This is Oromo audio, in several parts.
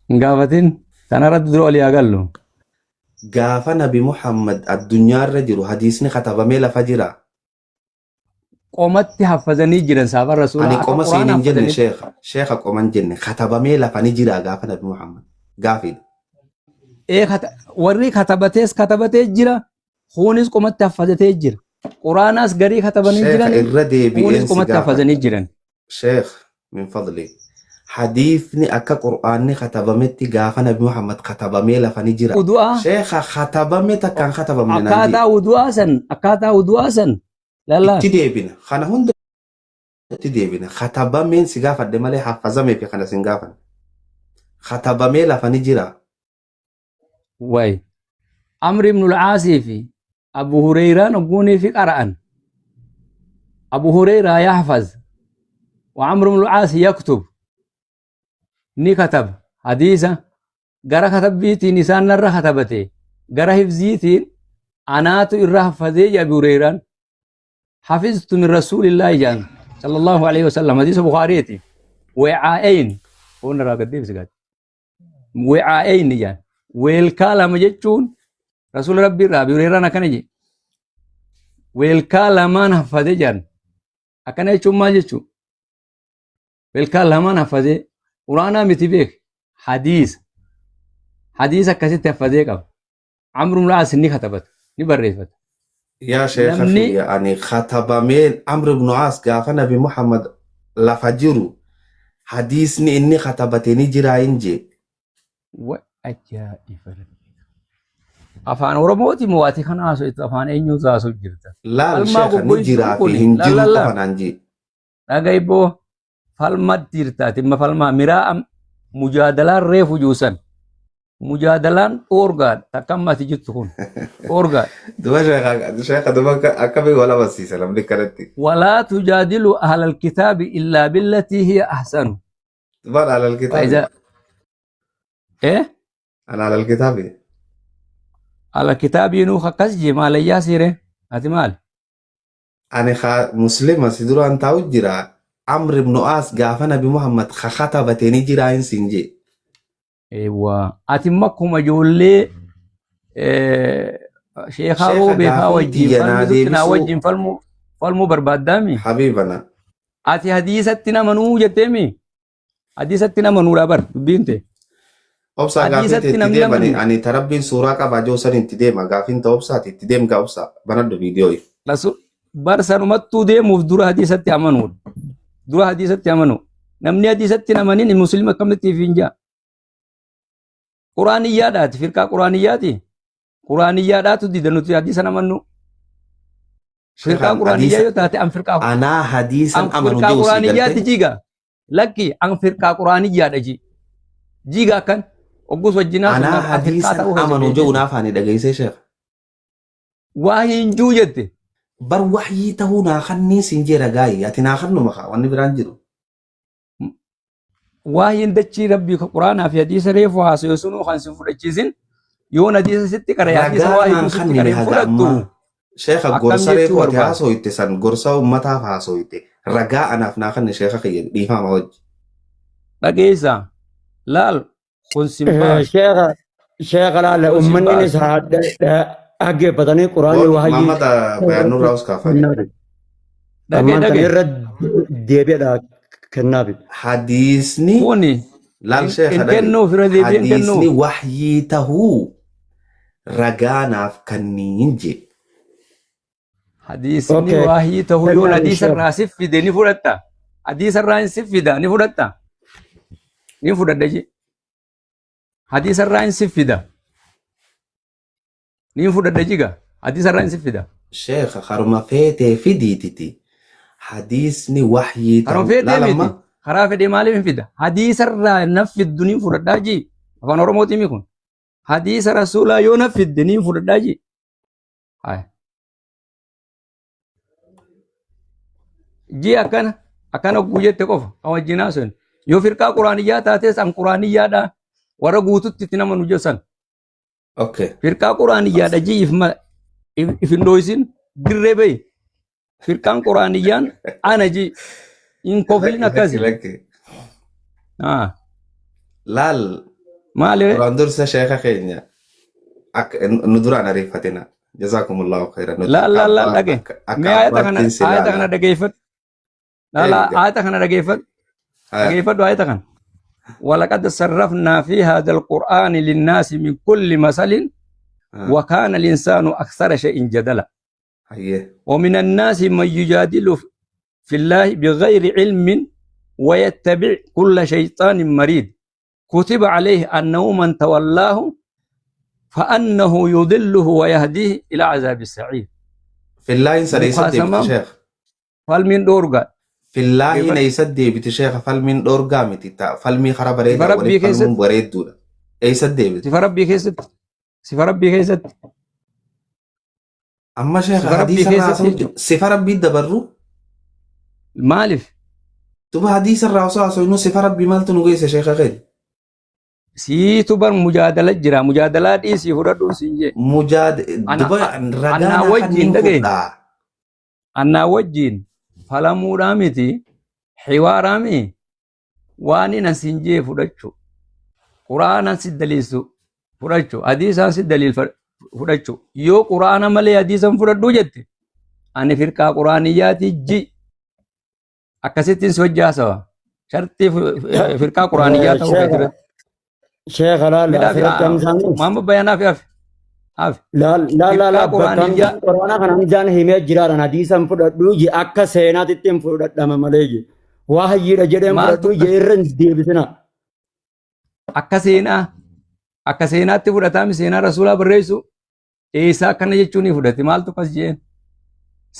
Hin gaafatin. Tanarratti dura walii haa gallu. Gaafa Nabi Muhammad addunyaarra jiru hadiisni katabamee lafa jira. Qomatti haffazanii jiran saafan rasuulaa Ani akka qoma siin quraana hin jenne haffazanitti. sheekha. Sheekha qoma hin jenne katabamee lafa ni jira gaafa Nabi Muhammad. Gaafiidha. Ee warri katabatees katabatee jira. Kuunis qomatti haffazatee jira. Quraanaas garii katabanii Sheekha jiran. irra deebi'een Kuunis si qomatti haffazanii gaafadha. jiran. Sheekh min fadli. Hadiisni akka Qur'aanni katabametti gaafa Nabi Muhammad katabamee lafa ni jira. Udu'aa Sheekha katabame takkaan katabamne naan akkaataa jee. udu'aa san akkaataa udu'aa san lallaa Itti deebina. Kana hunda itti deebina. Katabameen si gaafadhe malee haffazamee fi kana sin gaafanne. Katabamee lafa ni jira. Way. Amri ibn al-Aasii fi Abu Hurayraan ogguunii fi qara'an. Abu Hurayraa yahfaz wa Amr ibn al-Aas yaktub ni kataba hadiisa gara katabbiitiin isaan narra katabate gara hifziitiin anaatu irra haffazee jedhe Abu Hurayraan. Hafiztu min rasuulillaahi jedhan sallallahu alaihi wasallam hadiisa Bukhaariiti. Wicaa'ayn foon irraa gad deebisi gaati. Wicaa'ayn jedhan weelkaa lama jechuun rasuula rabbii irraa Abu Hurayraan akkana jedhe. Weelkaa lamaan haffate jedhan akkana jechuun maal jechuu? Weelkaa lamaan haffate quraanaa miti beek hadiisa. Hadiisa akkasitti haffatee qaba. Amru ibn Aas ni katabata, ni barreeffata. Yaa sheekha Namni kiyya ani katabameen Amr ibn Aas gaafa Nabi Muhammad lafa jiru hadiisni inni katabate ni jiraa hin jee. Wa ajaa'iba rabbi. Afaan Oromooti moo ati kana haasoftu afaan eenyuutu haasoftu jirta? Laal Falmaa sheekha ni goggoysuun jiraa fi kun hin laal jiruu laal qofa laal naan jee. dhaga'i boo falmatti jirta ati imma falmaa miraa mujaadalaan reefu juusan Mujaadalaan dhoorgaadha. Takka amma ati jirtu kun dhoorgaadha. Duba sheekha sheekha duba akka akkamii wal amansiisa namni kanatti. Walaa tujaadilu ahlal kitaabi illaa billatii hiya ahsanu. Duba alal kitaabi. Faayidaa eh Ana alal kitaabi. ala kitaabii nuu akkas jee maalayyaa siire ati maali? Ani ka muslima si duraan taa'u jira. Amr ibn Aas gaafa Nabi Muhammad ka katabate ni jira hin siin jee. Eewwa. Ati immoo akkuma ijoollee sheekaa Sheekha roobeefaa gaafii wajjin tiyya naa falmitutti naa deebisuu wajjin falmuu falmuu barbaaddaami. habiibana. Ati hadiisatti namanuu jetteemi. Hadiisatti namanuudha bar dubbiin tee. Obsaa gaafii tee Hadiisatti itti namni deemani amanne. ani tarabbiin suuraa qabaa jiru san itti deema gaafiin ta obsaati itti deem gaa obsaa banadhu viidiyoo. Rasu bar sanumattuu deemuuf dura hadiisatti amanuudha. Dura hadiisatti amanuu. Namni hadiisatti hin amanin muslima akkamitti hin jaa. Quraaniyyaadhaati firqaa quraaniyyaati. Quraaniyyaadhaatu dida nuti hadiisa namannu. Firqaa Sheekhaan quraaniyyaa hadiisa yoo taate an firqaa anaa hadiisan an amanu firqaa jiru sii quraaniyyaati galtee jiga. Lakki an firqaa quraaniyyaadha ji. Jiga akkan oggus wajjinaa anaa sunnaaf an firqaa hadiisan ta'uu keessa amanu jiru beekee. naaf ani dhageessee sheekha. Waa hin juu jette. Bar wahyii ta'uu naa kannii siin jeera gaayi ati naa kannuma kaa wanni biraan jiru. Waahyiin dachii rabbii ka quraanaa fi hadiisa reefu haasayu sunuu kan sin fudhachiisin yoon hadiisa sitti qara'e hadiisa Ragaa waahyiitu naan sitti kannine qara'e hin haga fudhattu ammaa. Sheekha akkam gorsa jechuu reefu ati barbaada. haasoyte san gorsa ummataaf haasoyte ragaa anaaf naa kanne sheekha kiyya dhiifama wajji. Dhageessa laal kun sin baasu Sheekha sheekha laala kun sin uummanni baasu. isaa dhaggeeffatanii quraanni Boon wahayyii Muhammad bayaannurraa us kaafame. Dhage ammaan kana dhage irra deebiidha kennaafi. Hadiisni kuni laal hin sheekha hin dhage kennuuf irra deebi'ee hin hadiisni kennuuf. wahyii tahuu ragaa naaf kanniin jee. Hadiisni Okay. waahii ta'uu yoon Kennaafi hadiisa sheekha. irraa sif fide ni fudhatta. Hadiisa irraa hin sif fida ni fudhatta. Ni fudhadha jee. Hadiisa irraa hin sif fida. Ni fudhadha jiga. Hadiisa irraa hin sif fida. Sheekha karuma feetee fidiititi hadiisni wahyii Karuma tahuu feetee laal miti. amma Karaa fedhee maaliif hin fida? Hadiisa irraa naf fiddu ni fudhadhaa jee. Afaan Oromootii mi kun? Hadiisa rasuulaa yoo naf fidde ni fudhadhaa jee. Haya. Jii akkana akkana hogguu jette qofa kan wajjin haasofne. Yoo firqaa quraaniyyaa taates an quraaniyyaadha warra guututti itti nama nu jedhan. Okay. Firqaa quraaniyyaadha jii if if hin dho'isin dirree bahi. Firqaan quraaniyyaan ana jii hin koflin Lakki lakki akkasi. lakki. Ah. Laal Maali ree? Duraan dursa sheeka keenya akka nu duraan ariifatina. Jazaakumullahu khairan. Nuti Laal akka laal laal abbaa dhage. akka akka Mee ayata kana abbaattiin si ayata kana laala. dhageeffadhu. Laal Eegi gaa. ayata kana dhageeffadhu. Haya. Dhageeffadhu ayata kana. ولقد صرفنا في هذا القرآن للناس من كل مثل وكان الإنسان أكثر شيء جدلا Hayyee. ومن الناس من يجادل في الله بغير علم ويتبع كل شيطان مريد كتب عليه أنه من تولاه فأنه يضله ويهديه إلى عذاب السعير. Fillaahin sana eessatti deebite مخاصمة sheekh? فالمين دورغا Fillaahin eessatti deebite sheekh? Falmiin dhoorgaa miti. Falmii karaa sifa bareedaa rabbii waliif falmuun keessatti bareedduudha. Eessatti deebite? sifa rabbii keessatti sifa rabbii keessatti Amma sheekh sifa rabbii hadiisa irraa keessatti haasa'u jechuudha. sifa rabbii dabarru Maaliif duba hadiisa irraa osoo haasofnu sifa rabbii maaltu nu geesse sheekha keenya? Siitu bar mujaadala jira mujaadalaa dhiisii fudhadhuun siin jee. Mujaad Ana duba ragaa annaa naa wajjiin kanniin dhagaye fudhaa. Annaa wajjiin falamuudhaa miti xiwaaraa mi waan inni siin jee fudhachu quraanaan si daliilsu fudhachu hadiisaan si daliil fudhachu yoo quraana malee hadiisan fudhadhuu jette ani firqaa quraaniyyaati ji akkasittiin si wajji haasawa shartii firqaa quraaniyyaa ta'uu keeti irratti. Sheekha laal Midhaa fi asirratti hamzaan Muhammad Bayanaa fi hafe hafe laal laal laal firqaa bakka quraaniyyaa hamzaan quraana kana hamzaan himee jiraadhaan hadiisan fudhadhuu je akka seenaatitti hin fudhadhama malee je waahayyiidha jedheen maaltu fudhadhuu je irra hin deebisina. Akka seenaa akka seenaatti fudhataami seenaa rasuulaa barreessu eessaa akkana jechuun ni fudhate maaltu kas jeen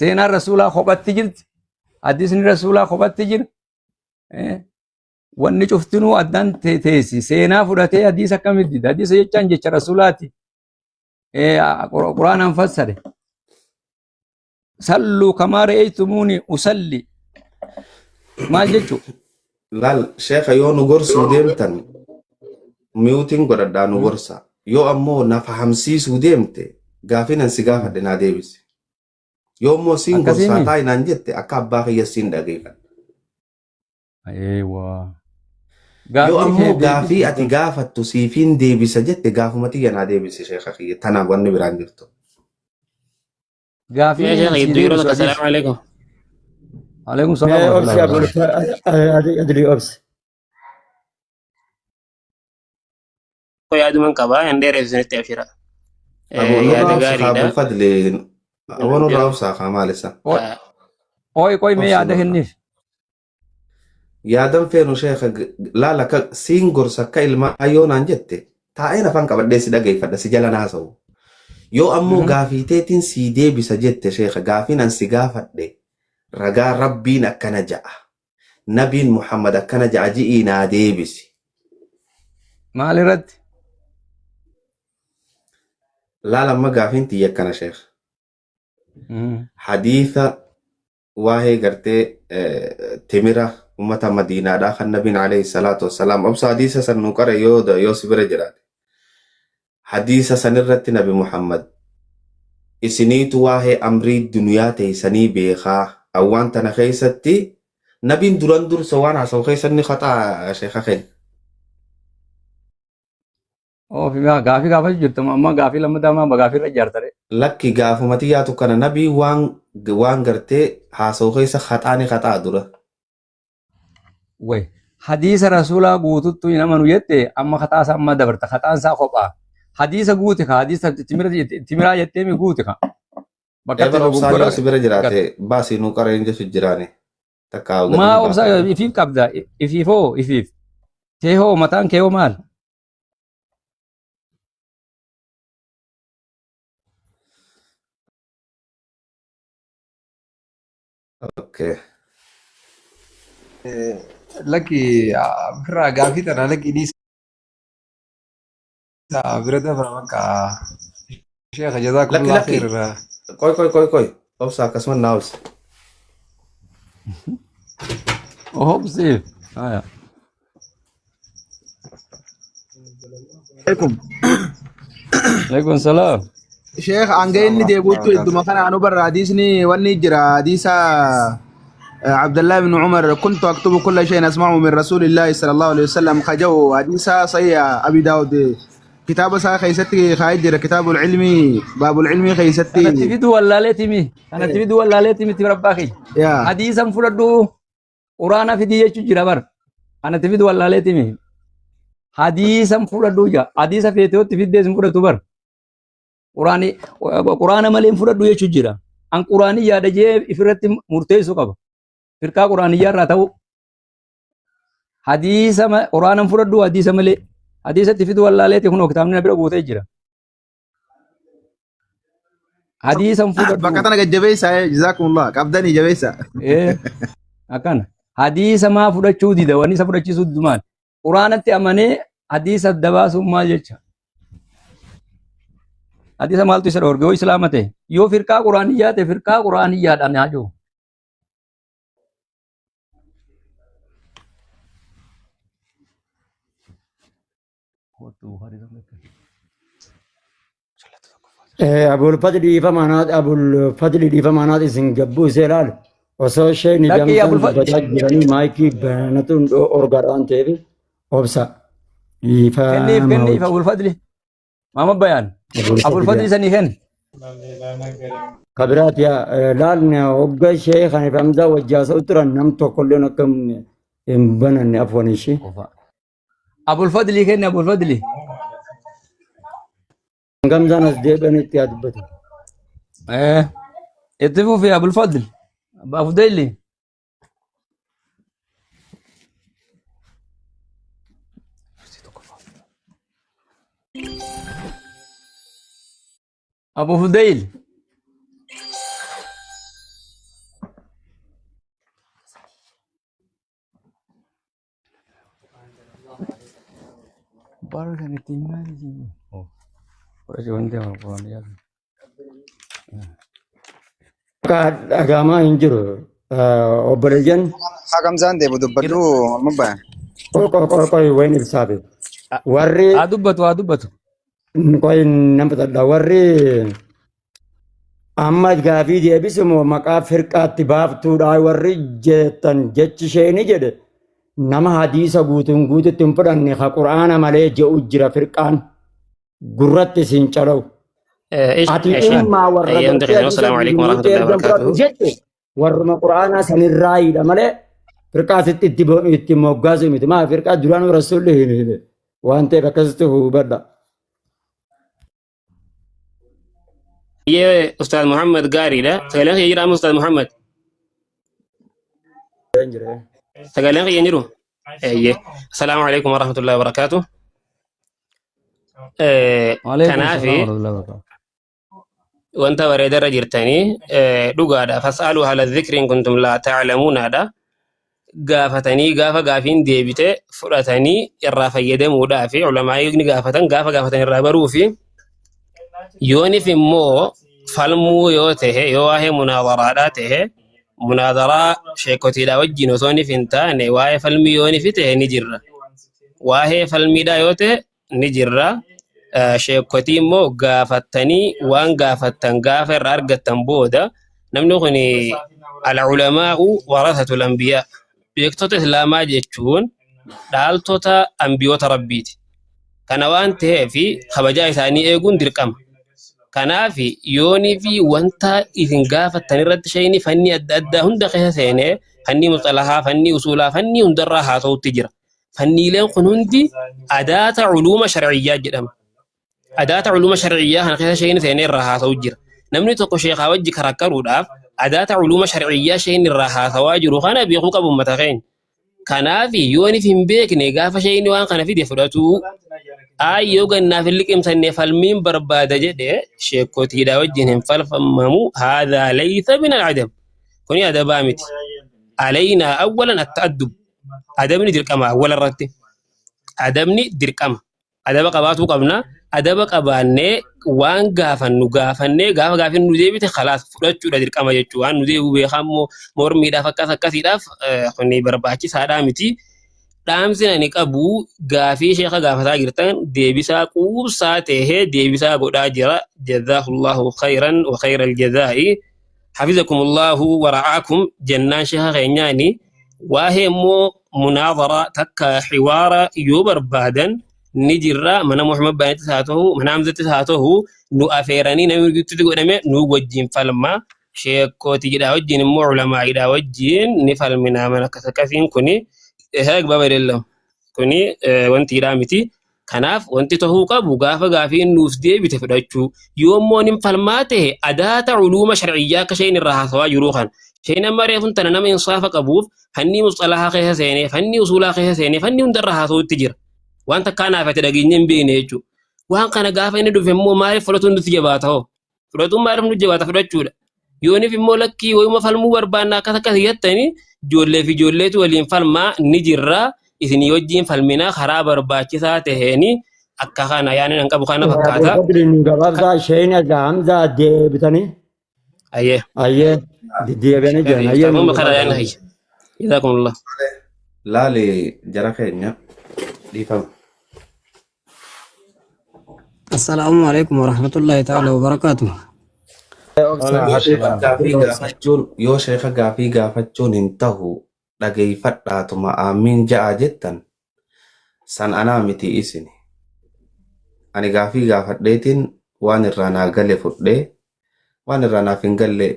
seenaan rasuulaa kophatti jirti hadiisni rasuulaa kophatti jira. Wanni cuftinuu addaan teessi seenaa fudhatee hadiisa akkamitti dida hadiisa jechaan jecha rasuulaati. Quraanaan fassare salluu kamaa re'eytumuuni usalli maal jechuu? Laal sheekha yoo nu gorsuu deemtan miyuutiin godhadhaa nu gorsa. Yoo ammoo na fahamsiisuu deemte gaafii nan si gaafadhe naa deebisi. Yoo ammoo siin Akkasii gorsaa mi? taa'i naan jette akka abbaa kiyya siin dhageeffadha. Eewwa. Yoo Gaafii kee ammoo gaafii deebisi. ati gaafattu siifiin deebisa jette gaafuma tiyya naa deebisi sheekha kiyya tanaaf wanni biraan jirtu. Yaa Gaafii sheekh sii iddoo yeroo deebisu takka hadiis. salaamu alaikum. Alaikum salaam Mee wa obsi rahmatullahi wa barakatuh. adli obsi. Yaaduman qabaa hin dheeressu isinitti abshira. Abu nurraa Yaada obsa kaa gaariidha. Abul Fadli abu nurraa obsa kaa maal isa? Ooy qoy mee Obsi yaada nurraa. kenniif. Yaadan feenu sheekha laala akka siin gorsa akka ilmaa yoo naan jette taa'een afaan qabadhee si dhageeffadha si jala naasa'u. Yoo ammoo gaafii teetiin sii deebisa jette sheekha gaafiin an si gaafadhe ragaa rabbiin akkana ja'a. Nabiin Muhammad akkana ja'a ji'ii naa deebisi. Maal irratti? Laala amma gaafiin tiyya akkana sheekha. Hadiisa waa'ee gartee timira ummata Madiinaadhaa kan nabiin alayhi salaatu wassalaam obsa hadiisa san nu qare yoo yoo si bira jiraate. Hadiisa san irratti nabi Muhammad isiniitu waa'ee amrii duniyaa teessanii beekaa awwaan tana keessatti nabiin duran dursa waan haasa'u keessa inni khaxaa sheekha keenya. Oofi gaafii gaafachuu jirtu amma gaafii lammataa amma gaafii irra ijaartare. Lakki gaafuma xiyyaatu kana nabii waan waan gartee haasa'u keessa khaxaa ni khaxaa dura. Way hadiisa rasuulaa guututtu hin amanu jette amma kaxaa isaa amma dabarta kaxaan isaa kophaa. Hadiisa guute ka hadiisa timiraa jettee mi guute ka. Bakkatti Ebar obsaan dogoggora yoo si bira gata. jiraate baasii nuu qareen jechu jiraani. Takka gadi Maa ni obsaa baafata. ifiif qabda ifiif hoo ifiif. Kee hoo mataan kee hoo maal? Okay. Lakki ofirraa gaafii tana lakki dhiisa bira dabra bakka sheekha Lakki jazaakumullah lakki khair. qoy qoy qoy qoy obsa akkasuma naa obsa. Obsiif. Haya. Alaikum. Alaikum salaam. Sheekh hanga Salaam inni warahmatullahi deebi'uttu wabarakatuh. idduma kana anu barra hadiisni wanni jira hadiisa Abdullah ibn Umar kuntu aktubu kulla shay'in asma'u min Rasulillahi sallallahu alaihi wasallam kaja'u hadiisa sahih Abi Daawud kitaaba isaa keessatti kaa'ee jira kitaabul ilmi baabul ilmi keessatti Kanatti fiduu wallaaleeti mi? Kanatti fiduu wallaaleeti miti rabbaa kiyya. yaa Hadiisan fudhadhu quraana fidii jechuu jira bar. Kanatti fiduu wallaaleeti mi? Hadiisan fudhadhu jira. Hadiisa feetootti fiddee sin fudhatu bar. Quraani quraana malee hin fudhadhu jechuu jira. An quraanii yaada jee ifirratti murteessuu qaba. Firqaa quraaniyyaa irraa ta'uu. Hadiisa quraana hin fudhadhu hadiisa malee. Hadiisa itti fiduu wallaaleeti kunoo kitaabni na bira guutee jira. Hadiisa hin Bakka fudhadhu. tana gajjabeessaa jazaakumullah qabdanii jabeessaa. Ee, akkana. Hadiisa maa fudhachuu dida wanni isa fudhachiisuu didu maal? Quraanatti amanee hadiisa adda baasuun maal jecha? Hadiisa maaltu isa dhoorge yoo islaama ta'e? Yoo firqaa quraaniyyaa ta'e firqaa quraaniyyaadhaan haa jiru. Abul Fadli dhiifama anaat Abul Fadli dhiifama anaat isin gabbuu isee ilaali. Osoo isheen Lakkii gamtaan Abul Fadli. dubbataa jiranii maayikii banatuun orgaadha waan ta'eef obsa Kenniif dhiifama kenniif wajji. Abul Fadli. Maama Bayaan. Abul Abul Fadli Fadli sanii kenni. kabiraat yaa laalne hogga ishee kan ifamdaa wajjaasa turan nam tokkolleen akka hin bananne afwan ishee. Abul Fadli kenni Abul Fadli. Gamtaan as deebi'anitti haa dubbatu. Itti fufi Abul Fadli. Abbaa Fudayli. Abu Fudayl. Baru kan tinggal di sini. Oh, udah cuma dia mau pulang ya. Akka dhagahamaa hin jiru. Obboleeyyan Hakamsaan deebu dubbadhu amma bayan. qoy wayin ibsaafi. Warri Haa dubbatu haa dubbatu. qoy nan fudhadha. Warri amma gaafii deebisu moo maqaa firqaatti baaftuudha warri jettan jechi ishee ni jedhe nama hadiisa guutuun guututti hin fudhanne ka quraana malee je'u jira firqaan gurratti isin calawu. ايش Ati ايش immaa warra ايام gartee دخلنا hadiisa والسلام عليكم guutuun ورحمة guututti الله ergan fudhadhu وبركاته jette warruma quraanaa sanirraayiidha malee firqaa sitti itti moggaasu miti. Maa firqaa duraanuu rasuulli hin hime waan ta'eef akkasitti hubadha. يا أستاذ محمد قاري لا سقالين خي يجرى أستاذ محمد سقالين خي ينجرو ايه السلام عليكم ورحمة الله وبركاته. إيه Waalaikum salaam كنافي warahmatullahi wabarakatuh. وانت بريد رجرتني إيه دقادة فاسألوا على الذكر إن كنتم لا تعلمون هذا gaafatanii gaafa gaafiin deebite fudhatanii irraa fayyadamuudhaa fi culamaa'onni gaafatan gaafa gaafatan irraa baruu fi yoonif immoo falmuu yoo tahe yoo waa'ee munaadaraadhaa tahe munaadaraa sheekotiidhaa wajjin osoo nif hin taane waa'ee falmii yoonif tahe ni jirra. Waa'ee falmiidhaa yoo tahe ni jirra. Sheekotii immoo gaafattanii waan gaafattan gaafa irraa argattan booda namni kun al-culamaa'u warasatul anbiyaa beektota islaamaa jechuun dhaaltota ambiyoota rabbiiti. Kana waan ta'eef kabajaa isaanii eeguun dirqama. Kanaaf yoonii fi wanta isin gaafattan irratti shayni fanni adda addaa hunda keessa seenee fanni musxalahaa, fanni usuulaa, fanni hundarraa haasa'utti jira. Fanniileen kun hundi adaata culuuma sharciyyaa jedhama. Adaata culuuma sharciyyaa kana keessa shayni seenee irraa haasa'u jira. Namni tokko sheekaa wajji karakkaruudhaaf adaata culuuma sharciyyaa shayni irraa haasawaa jiru kana beekuu qabu uummata keenya. Kanaaf yoonif hin beekne gaafa shayni waan kana fide fudhatuu ay yoo gannaaf hin liqimsanne falmiin barbaada jedhe sheekotiidha wajjin hin falfamamu haadhaa laysa min al-adab kuni adabaa miti alaynaa awwalan at-ta'addub adabni dirqama awwala irratti adabni dirqama adaba qabaatuu qabna adaba qabaannee waan gaafannu gaafannee gaafa gaafin nu deebite khalaas fudhachuudha dirqama jechuu waan nu deebi'u beekaa immoo mormiidhaaf akkas akkasiidhaaf kuni barbaachisaadhaa miti. Dhaamsi ani qabu gaafii sheeka gaafataa jirtan deebisaa quubsaa tahee deebisaa godhaa jira. Jazaahullahu khayran wa khayral jazaa'i. Hafizakumullahu wara'aakum jennaan sheeka keenyaani waa'ee immoo munaadara takka xiwaara yoo barbaadan ni jirra mana Muhammad Baanittis haa ta'u mana Hamzattis haa ta'u nu afeeranii namni gidduutti godhame nu wajjin falma sheekkooti jedhaa wajjin immoo ulamaa'iidhaa wajjin ni falminaa mana akkas akkasiin kuni heeg babadellam kuni wanti hidhaa miti. Kanaaf wanti tahuu qabu gaafa gaafiin nuuf deebite fudhachuu. Yoo immoo nin falmaa ta'e adaata culuuma sharciyyaa akka isheen irraa haasawaa jiruu kana. Isheen amma reefun tana nama insaafa qabuuf fannii musxalahaa keessa seenee, fannii usuulaa keessa seenee, fannii hundarra haasawutti jira. Waan takkaa naaf ati dhageenye hin beekne jechuudha. Waan kana gaafa inni dhufe immoo maaliif fudhatuun nutti jabaata hoo? Fudhatuun maaliif nutti jabaata fudhachuudha. Yooniif immoo lakkii wayuma falmuu barbaanna akkas akkas jettanii ijoollee fi ijoolleetu waliin falmaa ni jirra isinii wajjin falmina karaa barbaachisaa taheeni akka kana yaani nan qabu kana fakkaata. Abul nu gabaabsaa isheen irraa Hamzaa deebitanii Ayyee. ayyee deebi'anii jiran ayyee nu Tamam kana yaani gabaabsaa. hayya. Jazakumullah. Laali jara keenya dhiifama. Assalaamu alaikum warahmatullahi ta'ala wabarakaatuh. Yoo sheeka gaafii gaafachuun yoo sheeka gaafii gaafachuun hin tahu dhageeyfadhaatuma aamiin ja'aa jettan san anaa miti isini. Ani gaafii gaafadheetiin waan irraa naa gale fudhee waan irraa naaf hin galle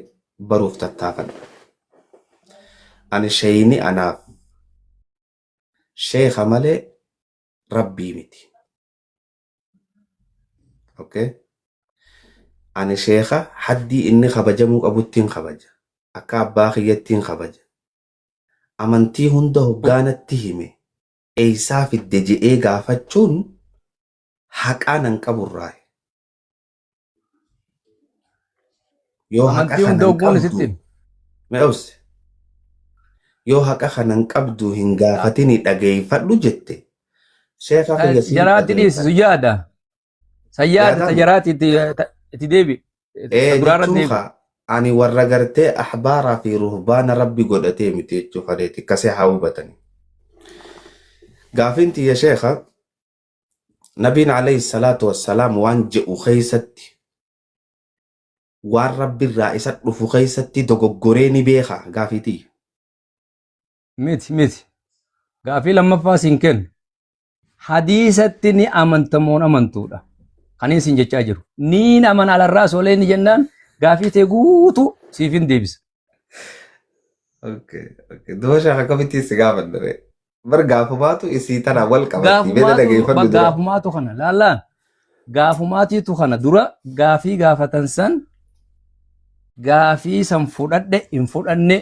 baruuf tattaafadha. Ani sheeyni anaaf sheeka malee rabbii miti. Okay? Ani sheeka haddii inni kabajamuu qabuttiin kabaja. Akka abbaa kiyyattiin kabaja. Amantii hunda hoggaanatti hime eeysaa fidde je'ee gaafachuun haqaa nan qaburraa. Yoo haqa Amantii kana hunda hin hogguun isitti qabdu himi. mee obsi. Yoo haqa kana hin qabdu hin gaafatini dhageeffadhu jette sheeka kiyya siin Jaraatti dhiisi dhageeffadha. suyyaadha. Sayyaada ta Yaadame. jaraatti itti itti deebi. Ta Ee duraarra jechuun deebi. kaa ani warra gartee ahbaaraa fi ruhbaana rabbi godhatee miti jechuu fadheeti akkasii haa hubatanii. Gaafiin tiyya sheeka nabiin alayhi salaatu wassalaam waan je'u keessatti waan rabbi irraa isa dhufu keessatti dogoggoree ni beeka gaafii tiyya. Miti miti. Gaafii lammaffaa siin kennu. Hadiisatti ni amantamoon amantuudha. Kan inni siin jechaa jiru. Niin amana alarraa solee ni jennaan gaafii tee guutuu siif hin deebisa. Okay, okay. Duba sheeka akkamitti si gaafadha ree? Bar gaafumaatu isii tana wal qabatti. Beela Gaafumaatu dhageeffadhu dura. gaafumaatu kana laallaan gaafumaatiitu kana dura gaafii gaafatan san gaafii san fudhadhe hin fudhanne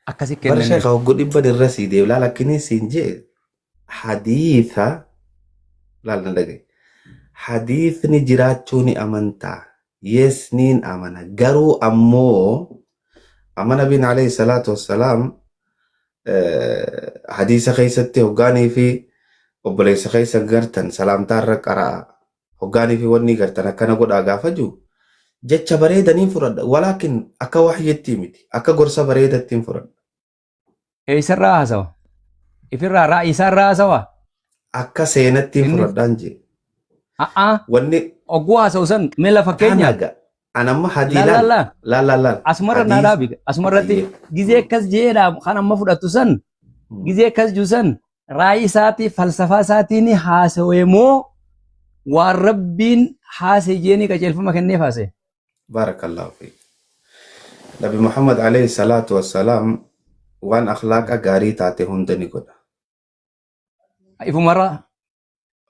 akkasi Bar kennaniif. sheeka hoggu dhibban irra sii deemu. Laal akkini siin jee hadiisa laal na dhagaye. Hadiisni jiraachuu ni amantaa. Yes niin amana. Garuu ammoo amma nabiin alayhi salaatu wassalaam hadiisa keessatti hoggaanii fi obboleessa keessa gartan salaamtaa irra qara'a. Hoggaanii fi wanni gartan akkana godhaa gaafa jiru jecha bareedaniin fudhadha. Walaakin akka waxyitti miti. Akka gorsa bareedattiin fudhadha. Eessarraa haasawa? Ifirraa ra'ayi isaarraa haasawa? Akka seenattiin Inni fudhadhaan jee. a'aa Wanni ogguu haasawu san mee la fakkeenyaaf tanaga anamma hadii laal laal laal laal laal laal laal asumarra naa hadiis dhaabi asumarratti ayyee. gizee akkas jeedhaa kan amma fudhattu san gizee akkas jiru san raayii isaatii falsafaa isaatiin haasawee moo waan rabbiin haase jeeni qajeelfama kenneef haase. Barakallahu fiik. Nabi Muhammad alayhi salaatu wassalaam waan akhlaaqa gaarii taate hunda ni godha. Ifumarraa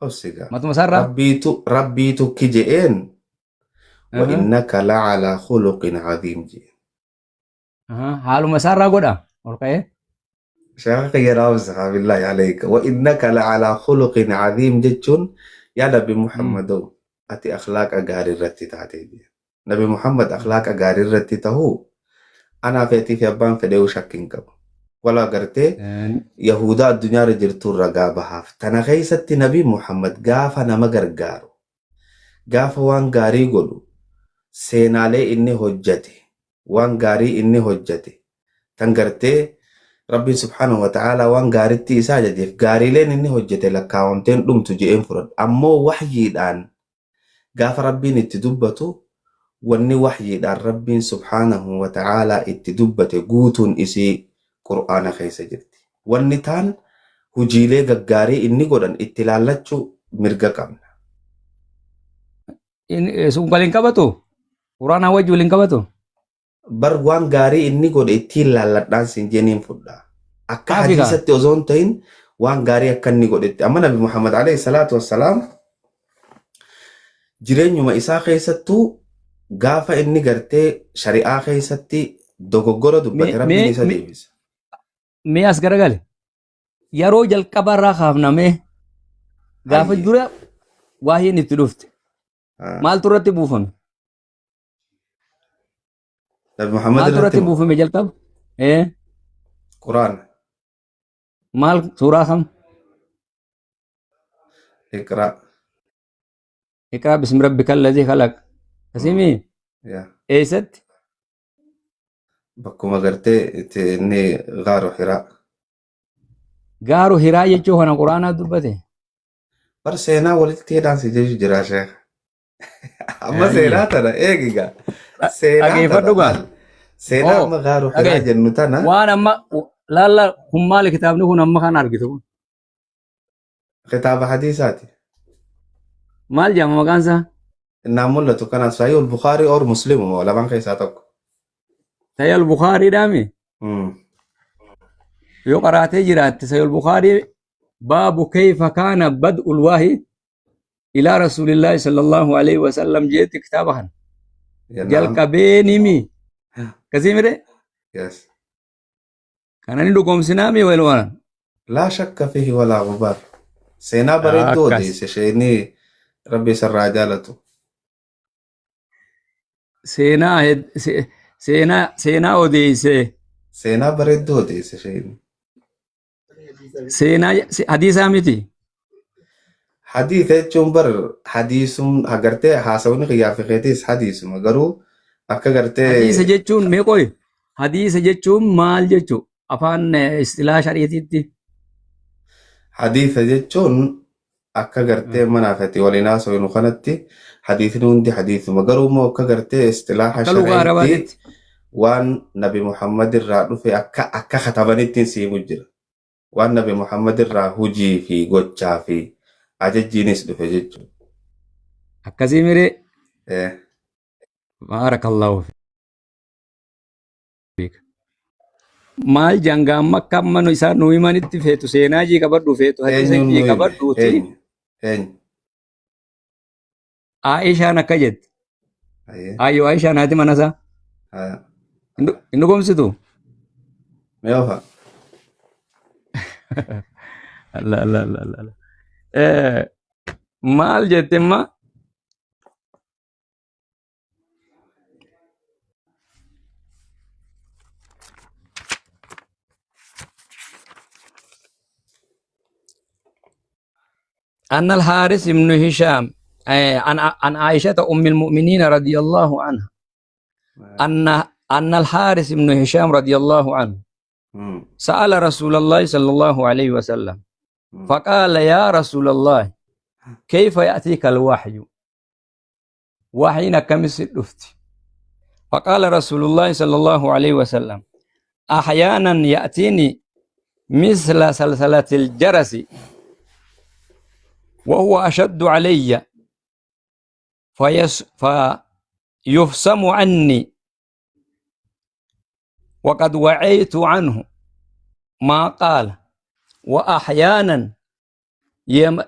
Obsigaa. matuma isaarraa. Rabbiitu rabbiitu ki je'een wa innaka la'alaa khuluqin cadiim je'een. Haaluma isaarraa godha ol ka'ee. Sheekha kiyya naa obsigaa billaahi alayka. Wa innaka la'alaa khuluqin cadiim jechuun yaa Nabi Muhammadoo ati akhlaaqa gaarii irratti taate je'een. Nabi Muhammad akhlaaqa gaarii irratti tahuu anaa feetii fi abbaan fedheewu shakki hin qabu. Wala gartee Yahudaa addunyaarra jirtu ragaa bahaaf. Tana keessatti Nabi Muhammad gaafa nama gargaaru, gaafa waan gaarii godhu, seenaalee inni hojjate, waan gaarii inni hojjate, tan gartee Rabbiin subhaanahu wa ta'aalaa waan gaaritti isa ajajeef gaariileen inni hojjate lakkaawamteen dhumtu je'een fudhadha. Ammoo wahyiidhaan gaafa Rabbiin itti dubbatu Wanni wahyiidhaan Rabbiin subhaanahu wa ta'aalaa itti dubbate guutuun isii Qur'aana keessa jirti. Wanni taan hujiilee gaggaarii inni godhan itti laallachuu mirga qabna. Sun waliin qabatu? Qur'aanaa wajji waliin qabatu? Bar waan gaarii inni godhe ittiin laalladhaan siin jee niin fudha. Akka Kaafi kaa. hadiisatti osoo hin ta'in waan gaarii akka inni godhetti. Amma Nabi Muhammad alayhi salaatu wassalaam jireenyuma isaa keessattuu gaafa inni gartee shari'aa keessatti dogoggora dubbate Mee Rabbiin mee isa mee deebisa. mee as garagale. Yeroo jalqaba irraa kaafnamee gaafa Hayyee. dura waaheen itti dhufte. Maaltu irratti buufame? Nabi Muhammad Maaltu irratti irratti moo? buufame jalqaba? Ee Quraana. maal suuraa kam? Iqraa. Iqraa bismi rabbika alladhii khalaq. Asimii Yaa. eessatti? Bakkuma gartee itti inni gaaru Hiraa. Gaaru Hiraa jechuu kana Quraanaa dubbate. Bar seenaa walitti hidhaan si jechu jira sheekh. Amma Ayye. seenaa tana eegiga. Seenaa tana Dhageeffadhu gaa. laal. Seenaa Oo amma gaaru Hiraa dhagaye. jennu tana Waan amma laalla kun maali kitaabni kun amma kan argitu kun? kitaaba hadiisaati. Maal jedhama maqaan isaa? Innaan mul'atu kana Sahih al-Bukhari or Muslim moo lamaan keessaa tokko. Sahih al-Bukhari dhaami. Yoo qaraatee jiraatte Sahih al-Bukhari baabu kayfa kaana bad'ul wahyi ilaa rasuulillaahi sallallahu alaihi wasallam jeetti kitaaba kana. Ya, na'am. Jalqabee nimi. Akkasii mire? Yes. Kana ni dhugoomsinaami walumaan. Laa shakka fihi walaa gubaar. Seenaa bareedduu Akkas. odeesse isheenii rabbi isarraa jaalatu. Seenaa seenaa odeesse. Seenaa bareedduu odeesse isheenii. Seenaa hadiisaa miti. Hadiisa jechuun bar hadiisum agartee haasawni kiyyaa fi keetiis hadiisuma garuu akka gartee Hadiisa jechuun mee qoy hadiisa jechuun maal jechuu afaan istilaa shariitiitti. Hadiisa jechuun akka gartee manaa fi ati waliin haasawinu kanatti hadiisni hundi hadiisuma garuu immoo akka gartee istilaaha Akka lugaa shari'itti arabaatitti. waan nabi Muhammad irraa dhufe akka akka katabanitti siimu jira. Waan nabi Muhammad irraa hujii fi gochaa fi ajajjiinis dhufe jechuudha. Akkasii miree. Eh. Baarakallahu fiik. Maal jangaa amma akka amma nu isaan nu himanitti feetu seenaa jii qabadhu feetu hadiisa Eenyuun jii nu hime? qabadhuuti. Eenyu? Eenyu? Aishaan akka jette. Ayyee. Ayyoo Aishaan haati mana isaa. Haa. Hin dhugoomsitu? Mee ofa. Allah Allah Allah Allah. Maal jette imma أن الحارث بن هشام عن عائشة أم المؤمنين رضي الله عنها أن الحارث بن هشام رضي الله عنه سأل رسول الله صلى الله عليه وسلم فقال يا رسول الله كيف يأتيك الوحي وحين كم سلفت فقال رسول الله صلى الله عليه وسلم أحيانا يأتيني مثل سلسلة الجرس وهو أشد علي فيفسم عني وقد وعيت عنه ما قال وأحيانا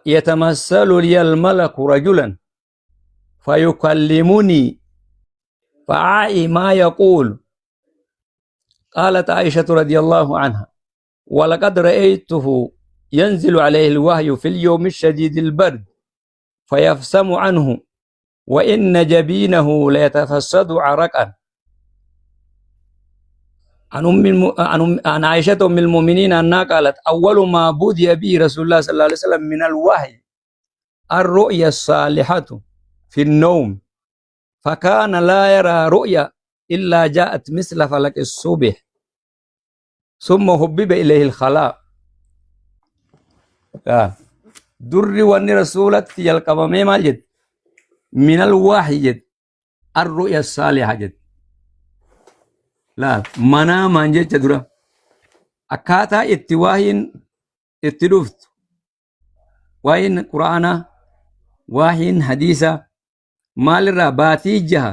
يتمثل لي الملك رجلا فيكلمني فأعي ما يقول. قالت عائشة رضي الله عنها ولقد رأيته ينزل عليه الوحي في اليوم الشديد البرد فيفسم عنه وإن جبينه ليتفسد عرقا. عن عائشة أم المؤمنين أنها قالت أول ما بدأ به رسول الله صلى الله عليه وسلم من الوحي الرؤيا الصالحة في النوم فكان لا يرى رؤيا إلا جاءت مثل فلك الصبح ثم حبب إليه الخلاء. دري وأن رسولت يلقى مال جد من الوحي جد. Arru'ya saaliha jette. Laal manaamaan jecha dura akkaataa itti waahiin itti dhuftu waahiin qura'aanaa waahiin hadiisaa maalirraa baatii jaha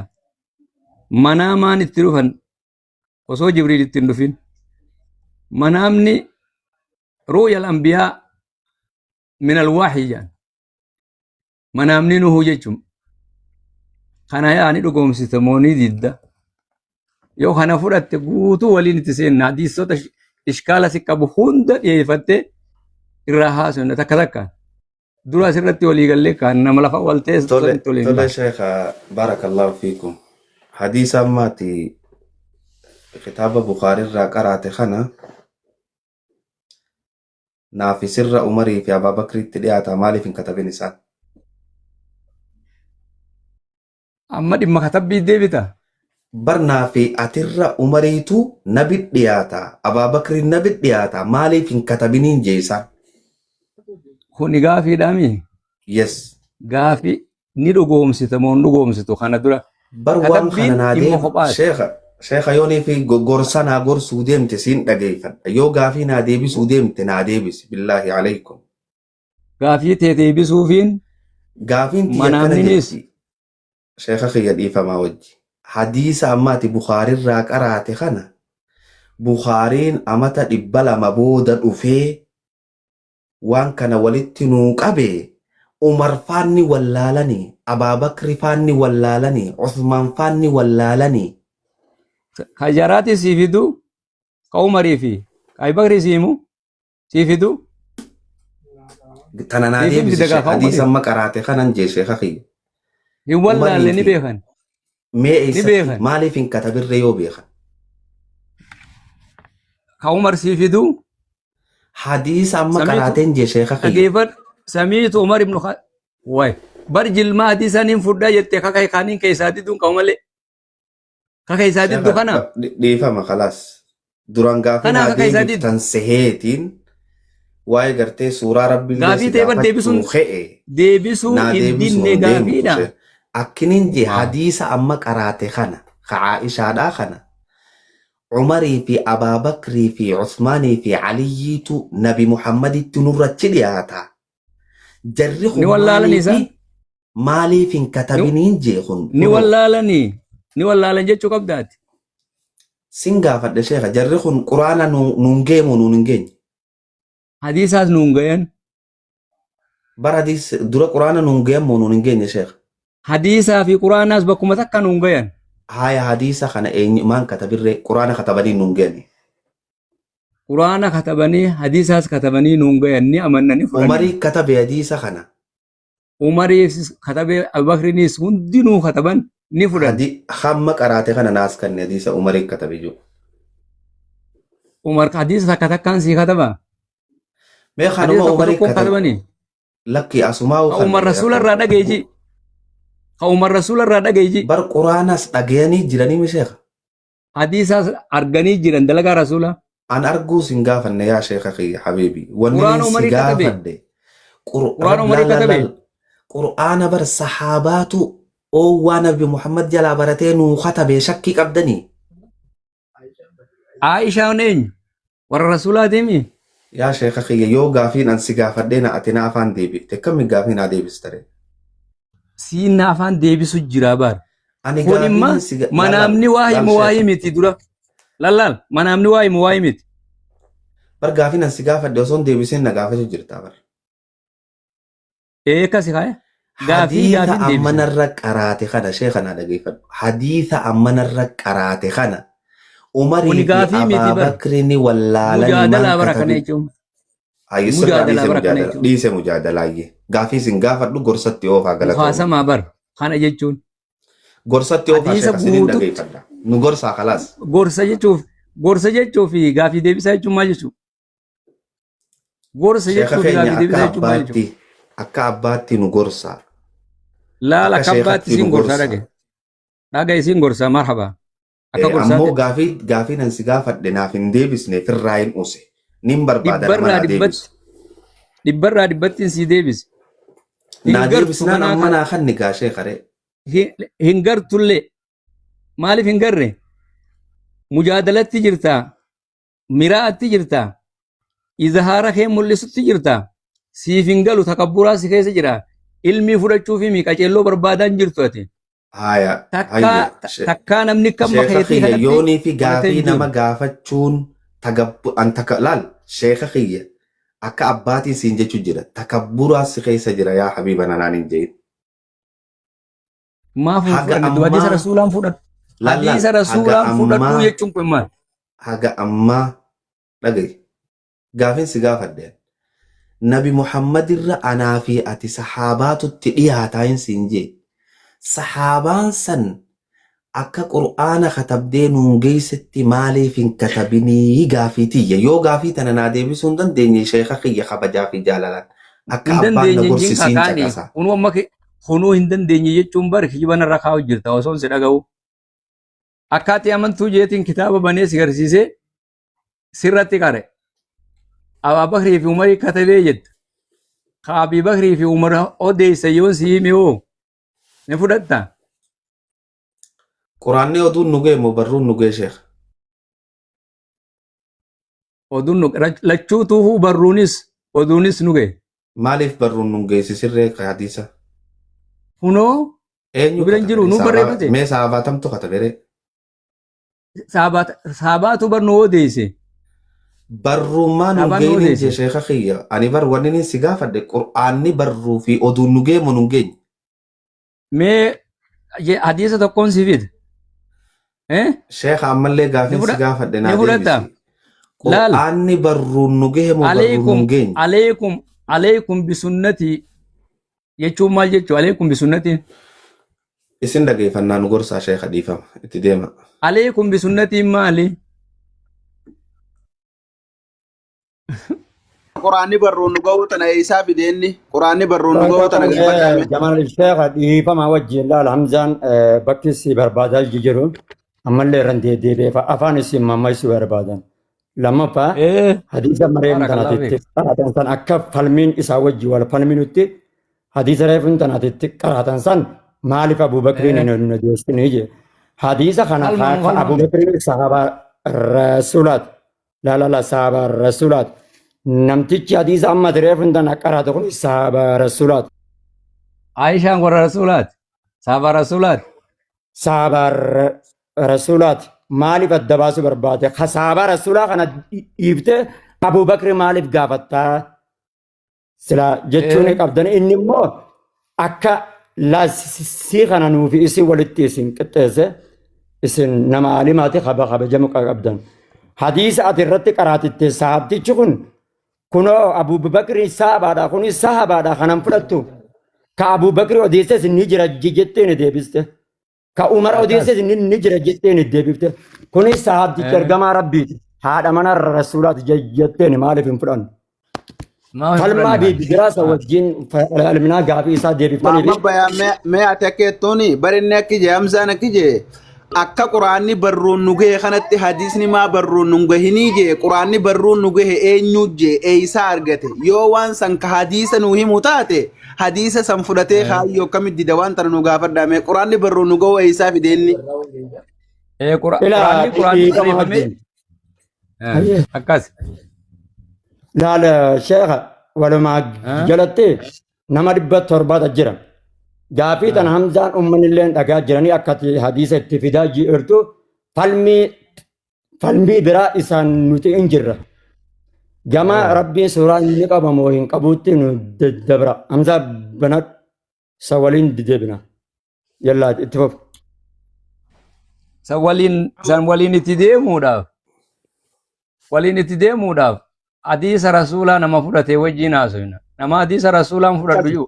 manaamaan itti dhufan osoo jibriil itti hin dhufin manaamni ru'ya al-anbiyaa min al-wahyi jedhan Manaamni nuhu jechuun kana yaa ni dhugoomsita moo ni didda? Yoo kana fudhatte guutuu waliin itti seenna hadiisota ishkaala si qabu hunda dhiyeeffattee irraa haasofna takka takkaan. Dura asirratti walii gallee kaan nama lafa wal teessu Tole, sanitti waliin tole baana. sheekha barakallahu fiikum. Hadiisa ammaati kitaaba Bukhaarii irraa qaraate kana Naafi sirra Umarii fi Abaa Bakriitti dhiyaata maaliif hin katabin isaan? Amma dhimma katabbii deebita. Bar naafi atirra Umariitu nabi dhiyaata Abaa Bakriin nabi dhiyaata maaliif hin katabiniin jee isaan? Kuni gaafiidhaami. Yes. Gaafii ni dhugoomsita moo hin dhugoomsitu kana dura. Bar waan kana Katabbiin naa dhimma deem kophaati. sheekha sheekha yoonii fi gorsa naa gorsuu deemte siin dhageeffadha yoo gaafii naa deebisuu deemte naa deebisi billaahi alaykum. Gaafii tee deebisuufiin Gaafiin tiyya akkana manaamninis jetti sheekha kiyya dhiifamaa wajji. Hadiisa amma ati Bukaarirraa qaraate kana Bukaariin amata 200 booda dhufee waan kana walitti nuu qabe Umar faan ni wallaalani, Abaa Bakri faan ni wallaalani, Uthmaan faan ni wallaalani. Ka jaraatii sii fidu ka Umarii fi ka Abi Bakrii sii himu sii fidu Tana naa siif himti deebisi dagaa ka hadiisa Umarii amma qaraate kanan jee sheekha kiyya. hin wallaalle Umarii ni fi beekan mee ni eessatti beekan maaliif hin katabirre yoo beekan. ka Umar sii fidu Hadiisa amma Samiitu qaraateen jee sheeka kiyya. dhageeffadhu. Samiitu Umar ibn Kha way bar jilmaa hadiisa niin fudhaa jette kaka kaaniin keessaa diduun qabu malee kaka isaa diddu Sheeka kana dhiifama kalaas. Duraan gaafii kanaa naa kaka isaa diddu deebiftan seheetiin waa'ee gartee suuraa rabbiillee gaafii si ta'e bar gaafachuu deebisuun ka'e deebisuu naa hin deebisuu dinne hin deemtu gaafiidha. sheek. Akkinin jee Waaw. hadiisa amma qaraate kana ka Aishaadhaa kana Umarii fi Abaa Bakrii fi Usmaanii fi Aliyyiitu Nabi Muhammaditti nurratti dhiyaata. Jarri Ni kun wallaalani maaliifi isaan? maaliif hin Ni, katabiniin jee kun ni kunoo. wallaalani. Ni wallaalan jechuu qabdaati. Sin gaafadhe sheekha jarri kun quraana nuun geemu nuun hin geenye. Hadiisaas nuun gayan. Bar hadiis dura quraana nuun gayan moo nuun hin geenye sheekha. Hadiisaa fi quraanaas bakkuma takka nuun gayan. Haaya hadiisa kana eenyumaan katabirree quraana katabanii nuun geenye. Quraana katabanii hadiisaas katabanii nuun gayan ni amanna ni fudhanna. Umarii katabe hadiisa kana. Umariis katabee Abubakrinis hundinuu kataban ni fudhanna. Hadi hamma qaraate kana naas kanne hadiisa Umarii katabe jiru. Umar hadiisa takka takkaan sii kataba. Mee Hadiisa kanuma tokko Umarii tokkoon katabe katabanii. lakki asumaa Ka Umar rasuula irraa dhagaye ji. Ka Umar rasuula irraa dhagaye ji. Bar quraanas dhagayanii jiranii mi sheekha? Hadiisaas arganii jiran dalagaa rasuula. An arguu sin gaafanne yaa sheekha kiyya habiibi. Wanni Quraan nin si Umarii katabe. gaafadhe. Quraan Umarii Laal laal katabe. laal. Qur'aana bar sahaabaatu oowwaa nabi Muhammad jalaa baratee nuu katabe shakkii qabdanii. Aishaan eenyu? Warra rasuulaatiimi? Yaa sheekha kiyya yoo gaafiin an si gaafadhee na ati na afaan deebifte akkami gaafii naa deebista ree? Siin na afaan deebisu jira baar. Ani Kun imma gaafiin si laal manaamni waa laal himu waa sheekha. himiti dura. Lallaal manaamni waa himu waa himiti. Bar gaafiin an si gaafadhe osoo hin deebisin na gaafachuu jirta bar. Ee akkasi kaaya. Gaafii Hadiisa gaafiin deebisa. ammanarra qaraate kana sheekha naa dhageeffadhu. Hadiisa ammanarra qaraate kana Kuni Umarii fi gaafii miti bar. Abaabakrini wallaalani Mujaadalaa maan bara kana katabin. jechuun. Hayyi sirraa Mujaadalaa dhiise bara kana mujaadala jechuun. dhiise mujaadalaayyee. Gaafii isin gaafadhu gorsatti oofaa galatooma. Mukaasamaa bar kana jechuun. Gorsatti oofaa Hadiisa sheekha isinin guututti dhageeffadha. Nu gorsaa kalaas. gorsa jechuuf gorsa jechuu fi gaafii deebisaa jechuun maal jechuudha? Gorsa Sheekha jechuu fi keenya gaafii akka deebisaa jechuun maal jechuudha? abbaatti akka abbaatti nu gorsaa. Laal Akka akka abbaatti sheekatti nu isiin gorsaa gorsaa. dhage. Dhaga isiin gorsaa marhaba. Akka Ammoo gorsaatti gaafii gaafii nan si gaafadhe naaf hin deebisne firraa hin use. Nin barbaada nama dhibbarraa naa dhibbatti deebisu. dhibbarraa dhibbatti sii deebise. Hin Naa gartu deebisnaan kanaa amma kan naa kanni gaa sheekha ree. hin gartullee. Maaliif hin garre? Mujaadalatti jirta, miraa'atti jirta, izhaara kee mul'isutti jirta. Siif hin galu takabburaa si keessa jira. Ilmii fudhachuu fi qaceelloo barbaadaa hin jirtu ati. Haya, Takkaa hayya. takkaa namni kamma Sheekha keetii kiyya kanatti yoonii fi fudhatee gaafii hin nama jiru. gaafachuun tagabbu an taka laal sheekha kiyya akka abbaatiin siin jechu jira takabburaa si keessa jira yaa habiiba nanaan hin je'in. Maaf hin Haga fudhanne? Duba hadiisa ammaa rasuulaan fudhadhu. laal laal Hadiisa haga rasuulaan fudhadhu ammaa jechuun kun maal? haga ammaa dhaga'i gaafin si gaafadhe Nabi Muhammad irra anaa fi ati sahaabaatutti dhiyaataa hin siin jee sahaabaan san akka qur'aana katabdee nuun geessetti maaliif hin katabinii gaafii tiyya yoo gaafii tana naa deebisuu hin dandeenye sheeka kiyya kabajaa fi jaalalaan akka Hin abbaan na dandeenye hin gorsi siin kakaani. caqasa. Kunuu amma kunuu hin dandeenye jechuun bar kijiba narra kaa'u jirta osoo si dhaga'u. Akka ati amantuu jeetiin kitaaba banee si garsiisee sirratti qare. Abaa Bakrii fi Umarii katabee jetta. Ka Abii Bakrii fi Umar odeessa yoon si hime hoo ni fudhatta? Quraanni oduun nu ga'e moo barruun nu ga'e sheekh? Oduun nu lachuutuufuu barruunis oduunis nu ga'e. Maaliif barruun nu geessisirree ka hadiisa? Kunoo nu Eenyu bira hin katabe? jiru nu Saabaa barreeffate. mee saabaa tamtu katabe ree? Saabaatu bar nu odeesse. Barruummaa nu Saabaan nu geenin jee odeesse. sheekha kiyya. Ani bar wanni inni si gaafadhe qur'aanni barruu fi oduun nu ga'e moo nu hin geenye? Mee hadiisa tokkoon si fida. Eh? Sheekha ammallee Ni gaafin si fudha gaafadhe ni naa fudhatta. deebisi. Laal. Qur'aanni barruun nu gahe moo barruun nu Aleekum hin geenye? aleekum aleekum bisunnatii jechuun maal jechuu aleekum bisunnatiin? Isin dhageeffannaa nu gorsaa sheekha dhiifama itti deema. Aleekum bisunnatiin maali? Quraanni barruun nu ga'uu tana eessaa fide inni? Quraanni barruun nu ga'uu tana gaafadhaa mee. Jamal Sheekha dhiifama wajjin laal Hamzaan bakki si barbaadaa jiru ammallee irra deebi'ee afaan isin mammaisuu barbaadan. Lammaffaa hadiisa mareem Barakallahu tanaatitti fiik. qaraatan san akka falmiin isaa wajji wal falminutti hadiisa reefun tanaatitti qaraatan san maaliif Abubakriin hin odeessinii jee. Hadiisa kana Falmamu falmamu. Abubakriin sahaabaa rasuulaati. La la la sahaabaa rasuulaati. Namtichi hadiisa amma reefun tana qaraate kun sahaabaa rasuulaati. Aishaan warra rasuulaati. Sahaabaa rasuulaati. Sahaabaa rasuulaati. Maaliif adda baasuu barbaade? Ka sahaabaa rasuulaa kana dhiiftee Abubakri maaliif gaafattaa? Sila jechuun qabdan inni immoo akka sii kana nuufi isin walitti isin qixxeesse isin nama alimaati kabajamu qabdan. Hadiisa ati irratti qaraatitte sahabtichi kun kunoo Abubakri sahabaadha kunis sahabaadha kanan fudhattu. Ka Abubakri odeesses ni jira jettee ni deebiste. Ka Umar Akkas. odeesses ni jira jettee ni deebifte. Kunis sahaabticha ergamaa Rabbiiti. Haadha mana Rasuulaati jetteen maaliif hin fudhannu? Maaf hin Falmaa fudhanne fi kan? bidiraa isa wajjin falminaa gaafii isaa deebiftanii fi Maamma Bayaan mee mee ati akka jettuuni barinni akki jee Hamzaan akki jee akka quraanni barruun nu gahe kanatti hadiisni maa barruun nu gahinii jee quraanni barruun nu gahe eenyu jee eeysaa argate yoo waan san ka hadiisa nu himu taate hadiisa san fudhatee kaayyoo akkamitti dida waan tana nu gaafadhaa mee quraanni barruun nu gahu eeysaa fide inni. Ilaa Quraanni quraanni dhiifama barreeffamee wajjin. Hayyee. akkas. Laala sheekha walumaa jalatti nama 700 jira. Gaafii tana Hamzaan uummanni illee dhagaa jiranii akka ati hadiisa itti fidaa jirtu falmii falmii biraa isaan nuti hin jirra. Gama Rabbiin suuraa inni qabamoo hin qabuutti nu dabra. Hamzaa banadhu isa waliin deebina. Yallaa itti fufu. San waliin san waliin itti deemuudhaaf waliin itti deemuudhaaf hadiisa rasuulaa nama fudhate wajjin haasofna. Nama hadiisa rasuulaan fudhadhu jiru.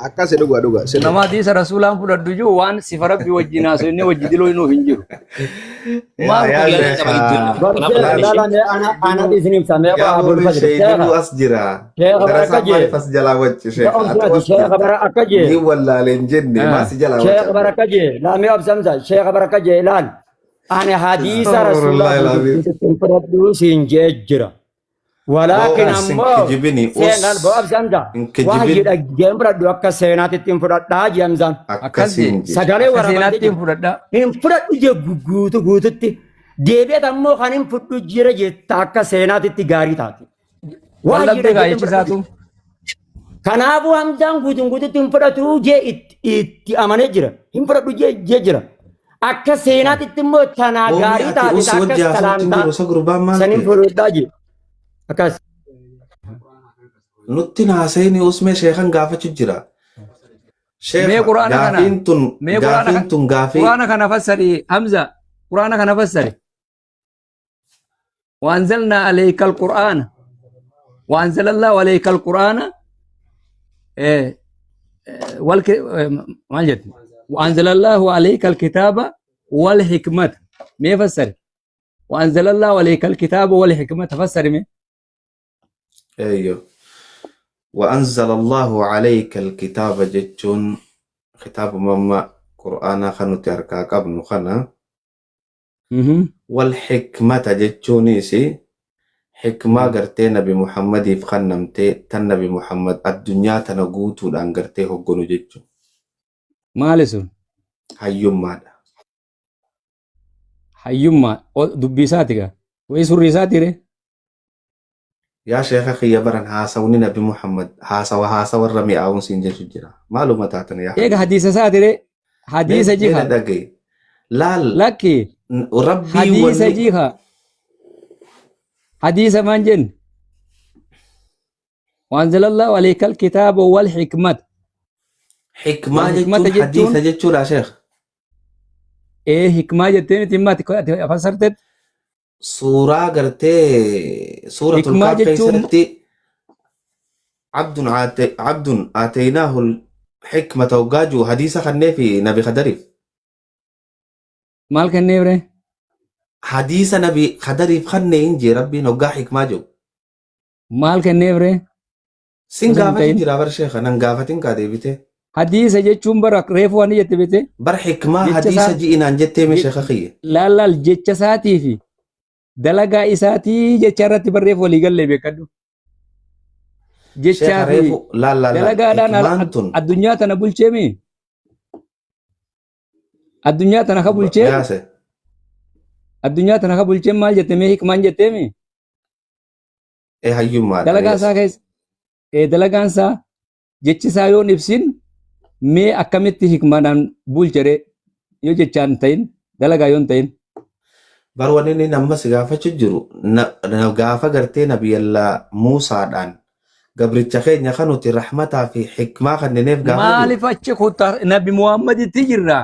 Akkasi dhuga dhuga sirri. Nama hadiisa rasuulaan fudhadhu jiru waan sifa rabbi wajjin haasofne wajji diloo hinuuf hin jiru. Yaa Maal yaa kun? Yaada qaba sheekha gidduu. Barjee Kanaaf laal laala mee ana ana isin ibsa mee yaa abul boori fadl sheekha sheeyidinuu as jira. sheekha bara akka Darasaan jee maaliif as jalaa wacci sheekha obsi atu ati as sheekha jirta. bara akka jee Ni wallaalee hin jenne maa si jalaa sheekha wacca bara akka jee laamee obsamsa sheekha bara akka jee laal ani hadiisa rasuulaa Astaghfirullah guututti hin fudhadhu siin jee jira. Walaakin Boo us hin ammoo kijibini seenaan us boo absi Hamza hin wahyi kijibin dhaggeen fudhadhu akka seenaatitti hin fudhadhaa jee Hamzaan. Akkas akkasiin jee. jee. Sagalee Akka waraabamtee seenaatti hin jirti. fudhadhaa. Hin fudhadhu jee guutu guututti. Deebi'eet ammoo kan hin fudhu jira jetta akka seenaatitti gaarii taate. Wal Wahyi dhabdee gaa dhaggeen jechi fudhadhu. isaatu. Kanaafuu Hamzaan guutuun guututti hin fudhatu jee itti amanee jira. Hin fudhadhu jee jira. Akka seenaatitti immoo tanaa Boomii gaarii ati taate us akka wajji haasawutti hin salaamtaa jiru isa gurbaan maal saniin ta'e? fudhadhaa jee. Akkas. Nutti haasa'ini usmee sheekan gaafachu jira. Mee Sheekha quraana kana gaafiin tun mee quraana gaafiin tun gaafii quraana kana fassari Hamza quraana kana fassari. وأنزلنا عليك القرآن وأنزل الله عليك القرآن إيه إيه والك إيه ما جت وأنزل الله عليك الكتاب والحكمة ما يفسر وأنزل الله عليك الكتاب والحكمة تفسر مي Eeyyo. وأنزل الله عليك الكتاب jechuun kitaabuma amma qur'aanaa kan nuti harkaa qabnu kana wal hikmata jechuunis hikmaa gartee nabi Muhammadiif kennamtee tan nabi Muhammad addunyaa tana guutuudhaan gartee hogganu jechuun maali sun hayyummaadha. hayyummaa dubbii isaati gaa wayii surrii isaati ree Yaa sheeka kiyya baran haasawni nabi Muhammad haasawa haasawarra mi'aawun siin jechu jira. Maaluma taatan yaa eega habiibi. hadiisa isaati ree Mee hadiisa mee na jiha dhagaye. Laal lakki rabbii hadiisa wanni jiha hadiisa maan jenne وأنزل الله عليك الكتاب والحكمة hikmaa والحكمة jechuun jechuun hadiisa jechuudha sheekh. ee hikmaa jetteen itti himmaati fassartetti Suuraa gartee suuratul hikmaa kaaf jechuun keessatti abdun aataynaahu hikmata hoggaa jiru hadiisa kannee fi nabi kadariif. maal kenneef ree Hadiisa nabi kadariif kannee hin jee rabbiin hoggaa hikmaa jiru. maal kenneef ree Sin osoo hin gaafatin ta'in jira bar sheekha nan gaafatin kaa deebite. hadiisa jechuun bara reefu waan jette beete Bar hikmaa jecha hadiisa isaa ji'inaan jettee mee sheekha kiyya. laal jecha isaatii fi dalagaa isaatii jecha irratti barreef walii gallee beekadhu Sheekha jechaa fi reefu laal laal laal dalagaadhaan hikmaan tun addunyaa tana bulcheemi addunyaa tana ka bulchee yaase addunyaa tana ka bulchee maal jette mee hikmaan jetteemi ee hayyummaadha dalagaa yes. isaa keessa dalagaan isaa jechi isaa yoon ibsin mee akkamitti hikmaadhaan bulchere yoo jechaan hin ta'in dalagaa yoon ta'in Bar wanni inni amma si gaafachuu jiru gaafa gartee nabiyallaa Muusaadhaan gabricha keenya kan nuti rahmataa fi hikmaa kennineef gaafa jiru. maaliif achi kuttaa nabi Muhammaditti jirra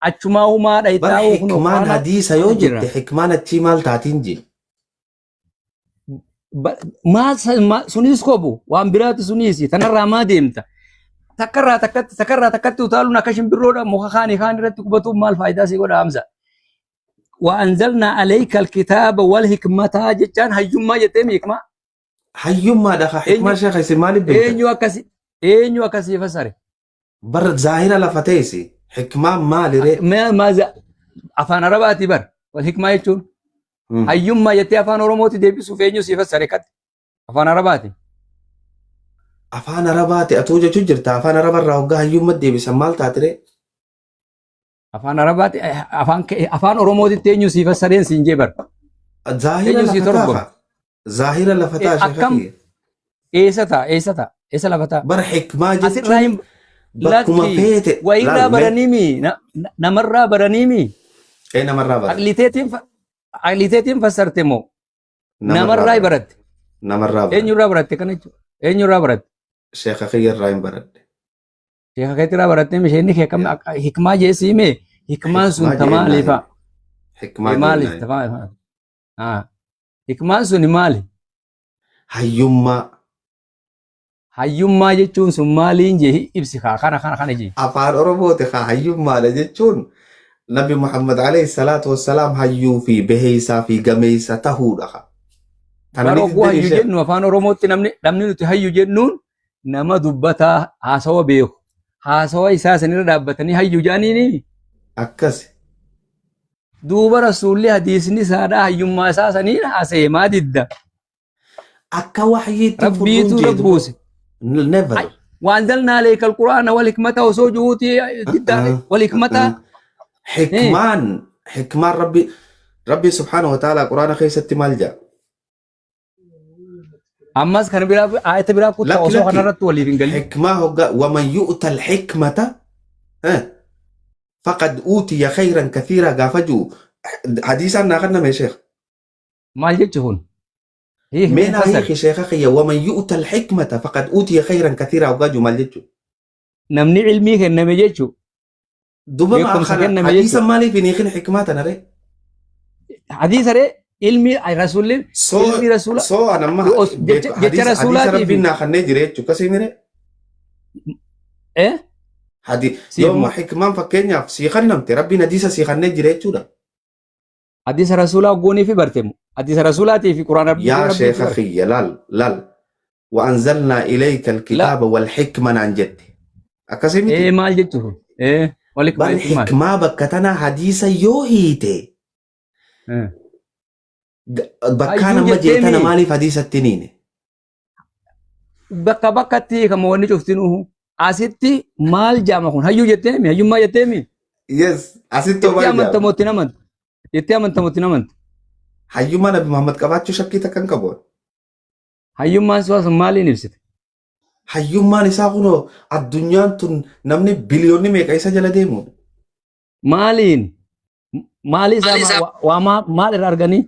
achumaa humaadha Bar itaa'uu kun hikmaan quraana hadiisa yoo jirra jette hikmaan achii maal taatiin jee. Maal sunis kobu waan biraati sunis tanarraa maa deemta takkarraa takkatti takkarraa takkatti utaaluun akka shimbirroodha muka kaanii kaan irratti qubatuun maal faayidaa si godha Hamza. وأنزلنا عليك الكتاب والحكمة jechaan hayyummaa jettee hikmaa Hayyummaadha kaa hikmaa eenyu sheekha isin maaliif beektan? eenyu akkasi eenyu akkasii fasare Bar zaahira lafa teessi hikmaan maaliree? maaza afaan arabaati bar wal hikmaa jechuun hayyummaa jettee afaan oromooti deebisuuf eenyu sii fassare katti afaan arabaati Afaan Arabaati atuu jechuu jirta afaan Arabarraa hoggaa hayyummaa deebisan maal taatiree? afaan arabaati afaan oromootitti eenyu sii fassareen siin jee bar Zaahira eenyu sii lafa torgome taafa. Zaahira lafa taa sheekha akkam kiyya. eessa ta'a eessa ta'a eessa lafa ta'a Bar hikmaa asirraa jechuun hin bakkuma lakki feete wayirraa laal mee baraniimi namarraa baraniimi ee namarraa baradhe. aqliteetiin fassarte moo Namarraa namarraa baradhe. baratte Namarraa baradhe. eenyurraa baratte kana jechuudha eenyurraa baratte Sheekha kiyya irraa hin baradhe. sheeka keetirraa baratte misheenni kee kam hikmaa jeesii mee hikmaan sun Hikmaa jee naa tamaaliifa hime. Hikmaa jee naa maaliif hime. tamaa hikmaan sun maali Hayyummaa hayyummaa jechuun sun maaliin jee ibsi kaa kana kana kana jee afaan Oromooti kaa hayyummaadha jechuun Nabi Muhammad alayhi salaatu wassalaam hayyuu fi beheeysaa fi gameeysa tahuudha kaa. Tana bara ni oguu diddanii hayyu sheekh. jennu afaan oromootti namni nuti hayyu jennuun nama dubbataa haasawa beeku haasawa isaa sanirra dhaabbatanii hayyu jedhaniini Akkasi. duuba rasuulli hadiisni isaadhaa hayyummaa isaa saniin haasa'e maa didda. Akka wahyiitti hin fudhuun Rabbiitu jeetu irra buuse. Never. Ay, Waanzalnaa aleeka alquraana wal hikmata osoo jiruuti diddaare wal hikmata. Hikmaan hikmaan rabbi rabbi subhaanahu wa ta'ala quraana keessatti maal jedha? Ammas kan biraa ayata biraa kuttaa Lakki osoo lakki kanarratti waliif hin galin. hikmaa hoggaa waman yu'ta alhikmata eh, faqad uutiya khayran kathiira gaafa jiru hadiisaan naa kenname sheekh. Maal jechi kun? Hiiki Mee mee naa fassari. hiiki sheekha kiyya waman yu'ta alhikmata faqad uutiya khayran kathiira hoggaa jiru maal jechuudha? Namni ilmii kenname jechu Duba maa beekumsa kana kenname hadiisa jechu. maaliif hin hiikin hikmaa tana ree? Hadiisa ree ilmi rasuulli Soo ilmi rasuula soo an amma jecha jecha hadiisa hadiisa rasuulaatii fi rabbiin naa kannee jira jechuudha akkasii miree? eh Hadi siif yoo amma moo hikmaan fakkeenyaaf sii kannamte rabbiin hadiisa sii kannee jira jechuudha. hadiisa rasuulaa goonii fi bartemu hadiisa rasuulaatii fi quraan rabbii Yaa rabbiitti sheekha barte. kiyya laal laal وأنزلنا إليك La الكتاب والحكمة naan jette. Akkasii miti. ee maal jechuun kun? Ee wal hikmaa Bal jechuun maal? hikmaa bakka tanaa hadiisa yoo hiite Eh. bakkaa Hayyuu nama jee tana jetteemi maaliif hadiisatti hin hiine? bakka bakkatti hiikama wanni cuftinuhu asitti maal jaama kun hayyuu jetteemi hayyummaa jetteemi Yes, asitti itti maal jaama? amantamoo itti namantu itti amantamoo itti namantu Hayyummaa Nabi Muhammad qabaachuu shakkii takka hin qabu. hayyummaan sun maaliin ibsite? Hayyummaan isaa kunoo addunyaan tun namni biliyoonni meeqa isa jala deemu. Maaliin maalii isaa waa maal irraa arganii?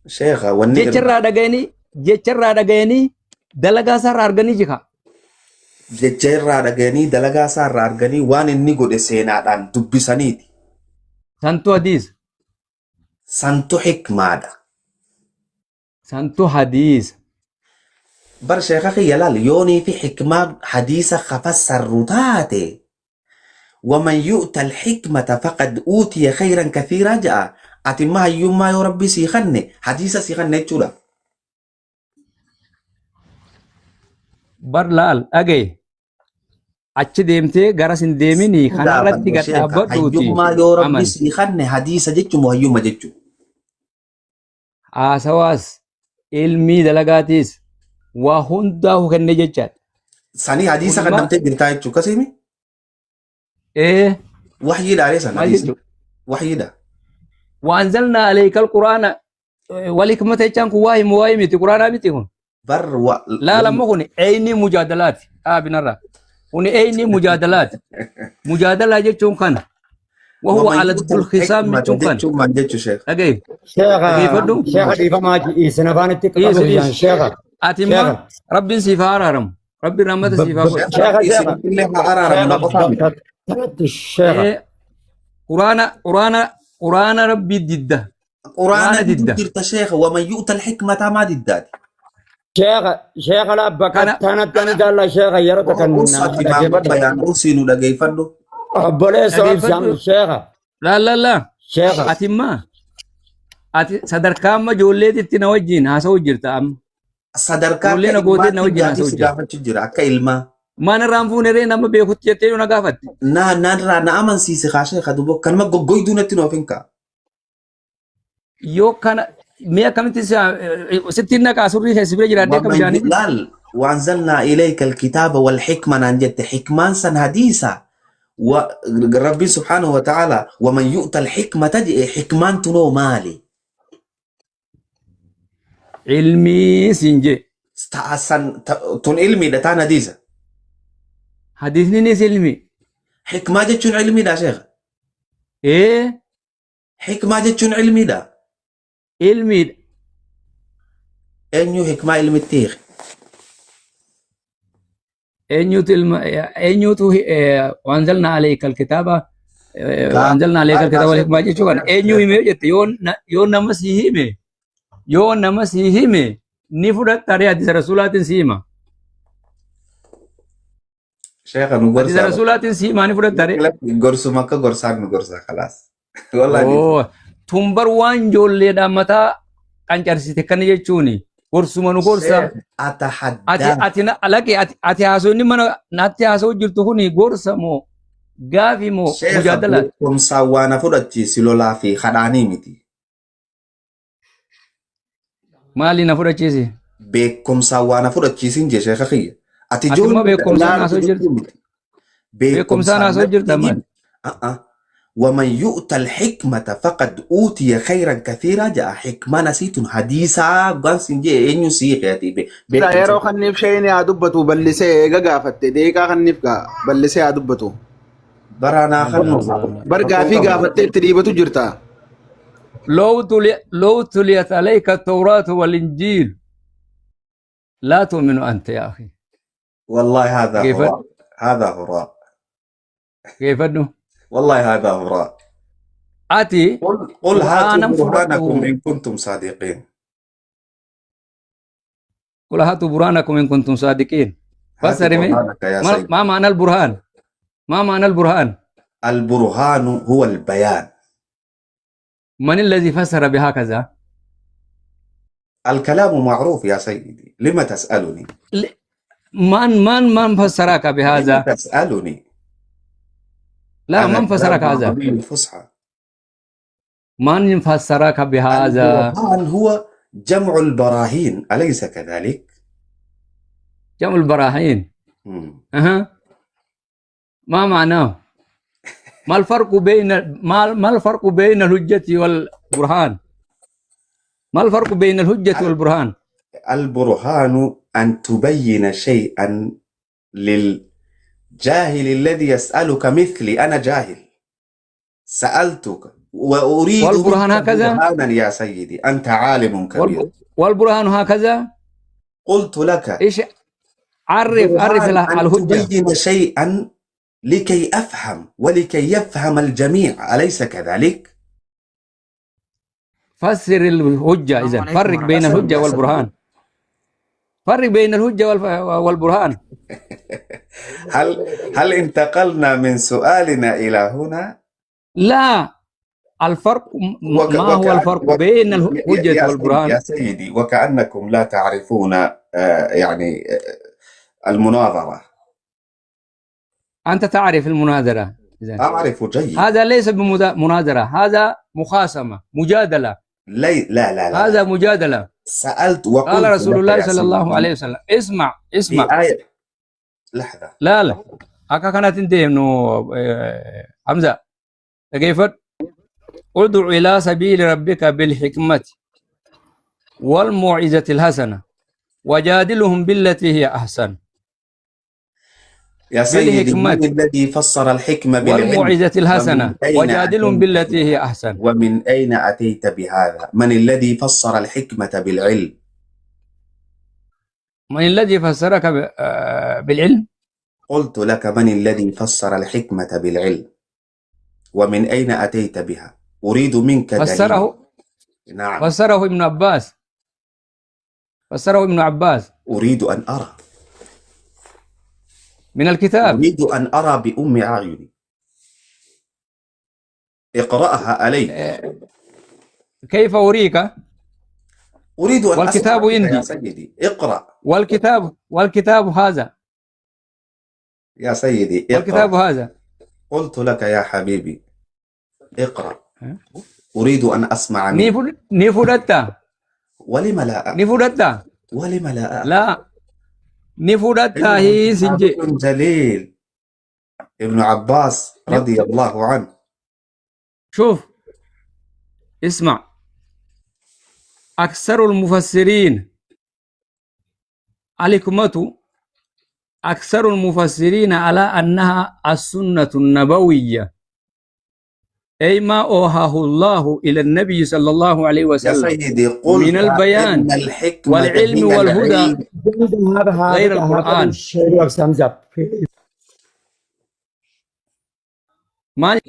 Sheekha wanni Jecha irraa irraa dhagayanii jecha irraa dhagayanii dalagaa isaa irraa arganii jika. jecha irraa dhagayanii dalagaa isaa irraa arganii waan inni godhe seenaadhaan dubbisaniiti. Santu hadiisa. Santu hikmaadha. Santu hadiisa. Bar sheekha kiyya laal yoonii fi hikmaa hadiisa kafassarru taate waman yu'ta alhikmata faqad uutiya khayran kathiiraa ja'a. Ati imma hayyummaa yoo rabbi sii kanne hadiisa sii kanne jechuudha. Bar laal dhagaye achi deemtee garas hin deeminii kanarratti Gaafanne gad sheekha dhaabbadhuuti hayyummaa yoo rabbi amani. sii kanne hadiisa jechuun moo hayyumma jechuudha. Haasawaas ilmii dalagaatiis waa hundaa'u kenne jechaadha. Sanii hadiisa Kun kan ma namtee jirtaa jechuudha. Akkasiimi ee wahyiidha alee san maal hadiisni jechuudha? wahyiidha. Waanzalnaa aleykal quraana wal hikmata jechaan kun waa himu waa miti quraanaa miti kun. Bar wa Laal amma kun eeyni mujaadalaati dhaabinarra. Kun eeyni mujaadalaati. Mujaadalaa jechuun kana. Wahuwa waman ala yu'tal dulkisaam hikmata jechuun kana. jechuun maal jechuu sheekha. Dhagaye Sheekha dhageeffadhu. sheekha dhiifamaa isin afaanitti Dhiisi qabuuf jaan dhiisi. sheekha Ati immoo sheekha rabbiin siif haa araaramu. Rabbiin rahmata siif haa godhu. Sheekha sheekha rabbi sheekha isinillee haa araaramu na sheekha qofaa miti. bakka tanatti sheekha Ee quraana quraana quraana rabbii didda. Quraana Quraana diduu didda. jirta sheekha waman yu'tal hikmata maa diddaati. sheekha sheekha laa bakka Kana tanatti ani jaalla sheekha yeroo takka Obsa na ati maanguddo dhaggeeffadhu bayaan obsii nu dhageeffadhu. obboleessa obsaan dhageeffadhu. sheekha Laa laa laa. sheekha Ati immoo ati sadarkaa amma ijoolleetitti na wajjin haasa'u jirta amma. Sadarkaa akka Ijoollee na gootee na ilmaatti wajjin gaafii haasa'u si jirta. gaafachuu jira akka ilmaa. Maan irraan fuune ree nama beekutti jettee na gaafatte. Na narraa na amansiise kaa sheekha dubo kanuma goggoyduu natti noof hin kaa. Yoo kana mee akkamitti sitti naqaa surrii keessa bira jiraadhee akka ومن bishaanitti. laal وأنزلنا إليك الكتاب والحكمة نانجت حكمان سن حديثة وربي سبحانه وتعالى ومن يؤت الحكمة تجئ حكمان تنو مالي Ilmii siin jee. سن تن علمي ده تان حديثة Hadiisninis ilmi. حكمة جتشون علمي ده شيخ Ee حكمة جتشون علمي ده ilmiidha. أنيو حكمة علم التيخ Eenyutu ilma eenyutu waanzalna aleeka alkitaaba waanzalna aleeka alkitaaba wal hikmaa jechuu kana eenyu hime jette yoo nama si hime yoo nama si hime ni fudhatta ree hadiisa rasuulaatiin si hima. شيخ أنا Hadiisa قرصة rasuulaatiin si hima ni fudhatta ree. قرصة مكة قرصة قرصة خلاص والله دي Oo tumbar waan ijoolleedhaan mataa qancarsite kana jechuuni gorsuma nu gorsa. شيخ Ati أتحداك ati na laqi ati ati haasofni mana natti haasa'u jirtu kuni gorsa moo gaafi moo Sheekha mujaadalaati. beekumsaan waan fudhachiisi lolaa fi kadhaanii miti. Maali na fudhachiisi? Beekumsaan waa na fudhachiisin jee sheeka kiyya. Ati Ati immoo ijoollee beekumsaan ilaalu haasoo jirta. jechuu miti. Beekumsaan Beekumsaan haasoo natti jirta himi. maali? A'a. Waman yu'ta alhikmata faqad uutiya khayran kathiiraa ja'a. Hikmaan asii tun hadiisaa waan sin jee eenyu sii ati Silaa beekumsa. yeroo kanniif sheeyni haa dubbatu ballisee eega gaafatte deeqaa kanniif gaa ballisee haa dubbatu. Baranaa kannu Bar rakkoo gaafii qabu. gaafattee itti dhiibatu jirta. لو تليت عليك التوراة والإنجيل لا تؤمن أنت يا أخي. والله هذا كيف هراء، هذا هراء، كيف أنه والله هذا هراء. أتي قل هاتوا قرآنا برهانكم فرقته إن كنتم صادقين. قل هاتوا برهانكم إن كنتم صادقين. هاتوا فسر مي برهانك يا ما سيد. ما معنى البرهان؟ ما معنى البرهان؟ البرهان هو البيان. من الذي فسر بهكذا؟ الكلام معروف يا سيدي، لم تسألني؟ من فسرك لم بهذا؟ تسألني؟ لا، هذا من فسرك كلام هذا؟ عربي الفصحى. من فسرك بهذا؟ البرهان هو جمع البراهين، أليس كذلك؟ جمع البراهين. مم. أها. ما معناه؟ ما الفرق بين ما الفرق بين الحجة والبرهان؟ ما الفرق بين الحجة والبرهان؟ البرهان أن تبين شيئا للجاهل الذي يسألك، مثلي أنا جاهل سألتك وأريد والبرهان منك هكذا؟ برهانا يا سيدي، أنت عالم كبير. والبرهان هكذا؟ قلت لك ايش عرف برهان أن الحجة. تبين شيئا لكي أفهم ولكي يفهم الجميع، أليس كذلك؟ فسر الحجة السلام إذا عليكم فرق ورحمة بين يا الله الحجة سيدي والبرهان. فرق بين الحجة والبرهان. هل انتقلنا من سؤالنا إلى هنا؟ لا، الفرق وك ما هو وكأن الفرق وك بين يا الحجة يا سيدي، والبرهان؟ يا سيدي، وكأنكم لا تعرفون يعني المناظرة. أنت تعرف المناظرة إذا أعرف جيد. هذا ليس بمناظرة، هذا مخاصمة، مجادلة. لا لا لا لا، هذا مجادلة. سألت قال وقلت رسول لك الله يا صلى الله سيدي عليه وسلم، اسمع في اسمع. آية، لحظة. لا لا، هكا كانت انتهي انه حمزة كيف ادع إلى سبيل ربك بالحكمة والموعظة الحسنة وجادلهم بالتي هي أحسن. يا سيدي، من بالحكمة الذي فسر الحكمة بالعلم؟ والموعظة ومن الحسنة أين وجادلهم أتيت؟ بالتي هي أحسن. ومن أين أتيت بهذا؟ من الذي فسر الحكمة بالعلم؟ من الذي فسرك بالعلم؟ قلت لك من الذي فسر الحكمة بالعلم؟ ومن أين أتيت بها؟ أريد منك دليل. فسره نعم، فسره ابن عباس. فسره ابن عباس. أريد أن أرى، من الكتاب. أريد أن أرى بأم أعيني. اقرأها علي. كيف أريك؟ أريد أن أسمع والكتاب منك يا عندي. سيدي. اقرأ والكتاب هذا. يا سيدي، والكتاب اقرأ. هذا. قلت لك يا حبيبي اقرأ، أريد أن أسمع منك. نفودتا. ولم لا أ... نفودتا. ولم لا أقبل؟ لا، نفودتا إنه هي سنجي. صحابي جليل، ابن عباس رضي الله عنه. شوف، اسمع، أكثر المفسرين الحكمة، أكثر المفسرين على أنها السنة النبوية، أي ما أوحاه الله إلى النبي صلى الله عليه يا وسلم سيدي من قلت البيان إن الحكمة والعلم هي والهدى العلم. غير القرآن. ما